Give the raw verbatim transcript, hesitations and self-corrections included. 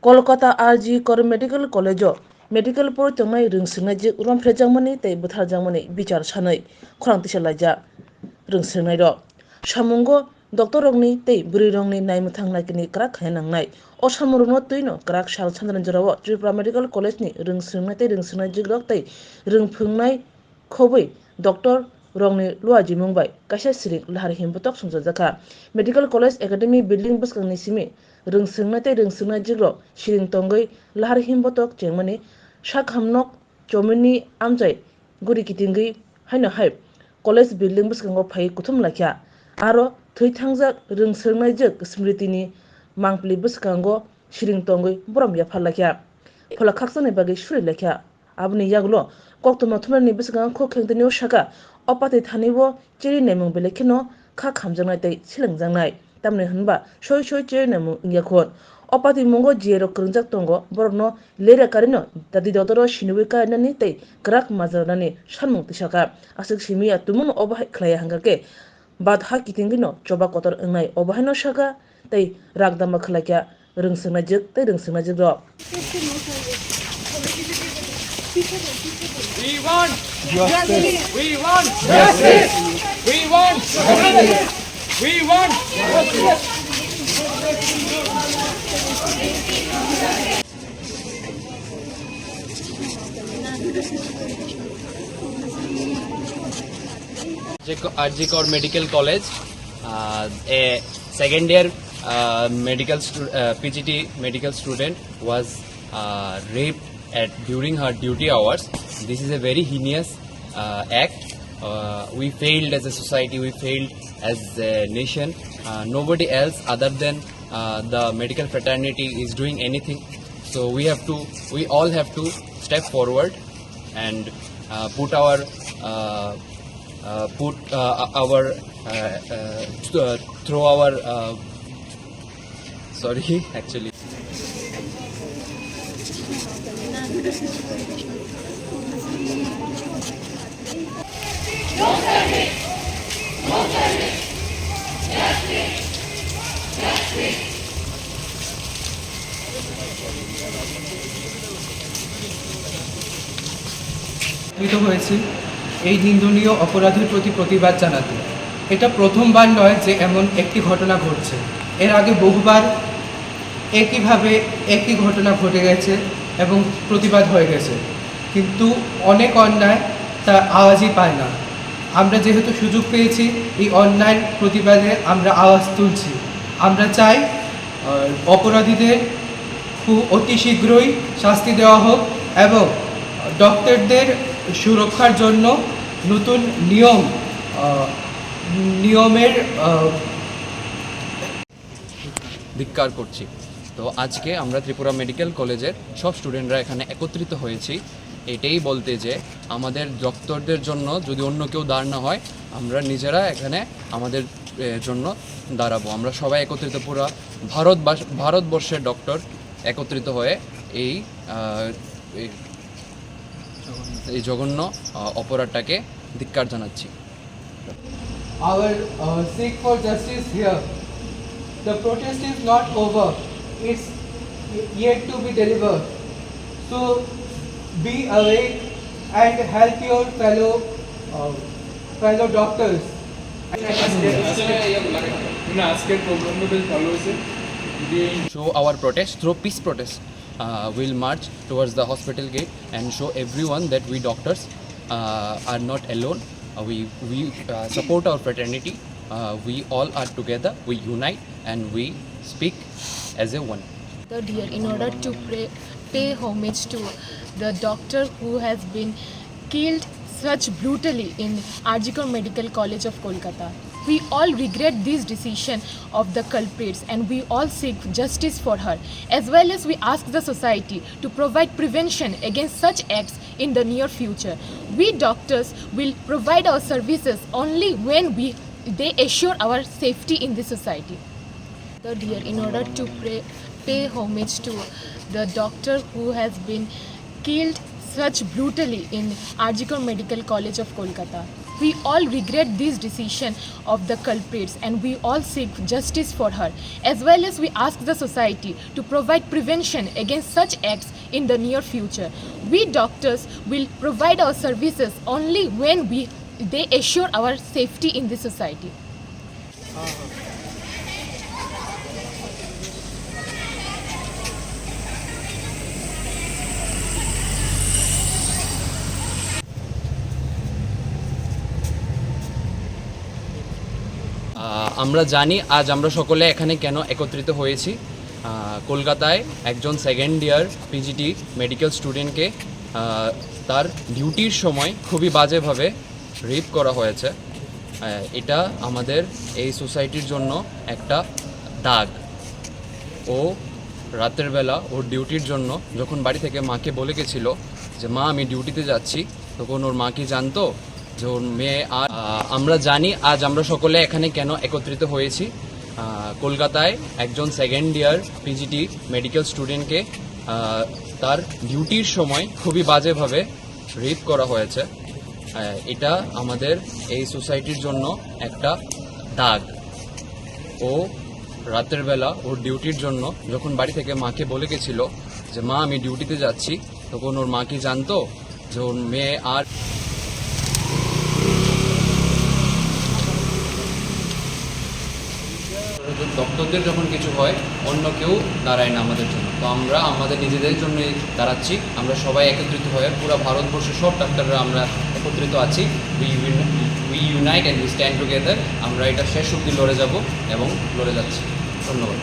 Kolkata R G Kar Medical College-o medical pori tongnai rwngswrwngnaijwk romphrejakmani tei butharjakmani bichar sanwi khorang tisa laijak rwngswrwngnairok. Samungo doctor rokni tei bwrwirokni naimwthang naikini kwrak khaina nangnai. O samungrokno twino kwrak sal sanani jorao Tripura Medical College-ni rwngswrwngnai tei rwngswrwngnaijwkrok tei rwngphwngnai khobwi doctor rokni luajimung bai kaisa siring lahar himbotok songchajakha. Medical College Academy building bwskangni simi rwngswrwngnai tei rwngswrwngnaijwkrok siring tongwi lahar himbotok chengmani sakhamnok chomini amchai guri kitingwi haino hai college building bwskango phai kuthum laikha. Aro thwi thangjak rwngswrwngnaijwk Smriti-ni mangpili bwskango siring tongwi borom yaphar laikha. Phola khakchangni bagwi suri laikha. Aboni yagulo koktwma thumnani bwskango khuk khengtwini o saka, o pati thani bo cherwi naimung belai kheno kha khamjaknai tei selengjaknai. Tamni hwnba soi soi cherwi naimung wngya khun. O pati mungo G R rok kwrwngjak tongo, borokno lera karino dadi dotoro siniwi kainani tei kwrak majra rwnani sanmung tisakha. Aswk simi ya tumungno obo hai khlaiya hwnkha khe, Bad ha kitingwino choba kotor wngnai, obo haino saka tei rakdama khlaikha rwngswrwngnaijwk tei rwngswrwngnaijwkrok. We want justice. We want justice. We want justice. We want justice. R G Kar Medical College, uh, a second year, uh, medical stu-, uh, P G T medical student was, uh, raped at, during her duty hours. This is a very heinous, uh, act. Uh, we failed as a society, we failed as a nation. Uh, nobody else other than, uh, the medical fraternity is doing anything. So we have to, we all have to step forward and, uh, put our, uh, uh, put, uh, our, uh, uh, th-, uh, throw our, uh, sorry, actually. একত্রিত হয়েছি এই নিন্দনীয় অপরাধের প্রতি প্রতিবাদ জানাতে। এটা প্রথমবার নয় যে এমন একটি ঘটনা ঘটছে, এর আগে বহুবার একইভাবে একই ঘটনা ঘটে গেছে এবং প্রতিবাদ হয়ে গেছে, কিন্তু অনেক অন্যায় তার আওয়াজই পায় না। আমরা যেহেতু সুযোগ পেয়েছি, এই অন্যায়ের প্রতিবাদে আমরা আওয়াজ তুলছি। আমরা চাই, আহ, অপরাধীদের খুব অতি শীঘ্রই শাস্তি দেওয়া হোক এবং ডক্টরদের সুরক্ষার জন্য নতুন নিয়ম, আহ, নিয়মের, আহ, ধিক্কার করছি। তো আজকে আমরা ত্রিপুরা মেডিকেল কলেজের সব স্টুডেন্টরা এখানে একত্রিত হয়েছি এটাই বলতে যে আমাদের ডক্টরদের জন্য যদি অন্য কেউ দাঁড় না হয়, আমরা নিজেরা এখানে আমাদের, এ, জন্য দাঁড়াবো। আমরা সবাই একত্রিত, পুরা ভারতবাস-, ভারতবর্ষের ডক্টর একত্রিত হয়ে এই, আহ, এই, এই জঘন্য, আহ, অপরাধটাকে ধিক্কার জানাচ্ছি। Our, uh, seek for justice here. The protest is not over. It's yet to be delivered. So be awake and help your fellow, uh, fellow doctors. আজকে, আজকে, না, আজকের প্রোগ্রামটা বেশ ভালো হয়েছে। যদি এই Show our protest through peace protest. Uh, we'll march towards the hospital gate and show everyone that we doctors, uh, are not alone. Uh, we, we, uh, support our fraternity. Uh, we all are together. We unite and we speak as a one. Third year, in order to pray, pay homage to the doctor who has been killed such brutally in R G Kar Medical College of Kolkata. We all regret this decision of the culprits and we all seek justice for her. As well as we ask the society to provide prevention against such acts in the near future. We doctors will provide our services only when we, they assure our safety in this society. Third year, in order to pray, pay homage to the doctor who has been killed such brutally in R G Kar Medical College of Kolkata. We all regret this decision of the culprits and we all seek justice for her, as well as we ask the society to provide prevention against such acts in the near future. We doctors will provide our services only when we, they assure our safety in the society. আহ, আমরা জানি আজ আমরা সকলে এখানে কেন একত্রিত হয়েছি। আহ, কলকাতায় একজন সেকেন্ড ইয়ার পিজিটি মেডিকেল স্টুডেন্টকে তার ডিউটির সময় খুবই বাজেভাবে রেপ করা হয়েছে। আহ, এটা আমাদের এই সোসাইটির জন্য একটা দাগ। ও রাতের বেলা ওর ডিউটির জন্য যখন বাড়ি থেকে মাকে বলে গেছিল যে, "মা, আমি ডিউটিতে যাচ্ছি", তখন ওর মা কি জানতো যে ওর মেয়ে আর, আহ, আমরা জানি আজ আমরা সকলে এখানে কেন একত্রিত হয়েছি। আহ, কলকাতায় একজন সেকেন্ড ইয়ার পিজিটি মেডিকেল স্টুডেন্টকে, আহ, তার ডিউটির সময় খুবই বাজেভাবে রেপ করা হয়েছে। আহ, এটা আমাদের এই সোসাইটির জন্য একটা দাগ। ও রাতের বেলা ওর ডিউটির জন্য যখন বাড়ি থেকে মাকে বলে গেছিল যে, "মা, আমি ডিউটিতে যাচ্ছি", তখন ওর মা কি জানতো যে ওর মেয়ে আর ডক্টরদের যখন কিছু হয়, অন্য কেউ দাঁড়ায় না আমাদের জন্য। তো আমরা আমাদের নিজেদের জন্যই দাঁড়াচ্ছি। আমরা সবাই একত্রিত হয়ে পুরো ভারতবর্ষের সব ডাক্তাররা আমরা একত্রিত আছি। We uni-, we unite and we stand together। আমরা এটা শেষ অবধি লড়ে যাব এবং লড়ে যাচ্ছি। ধন্যবাদ।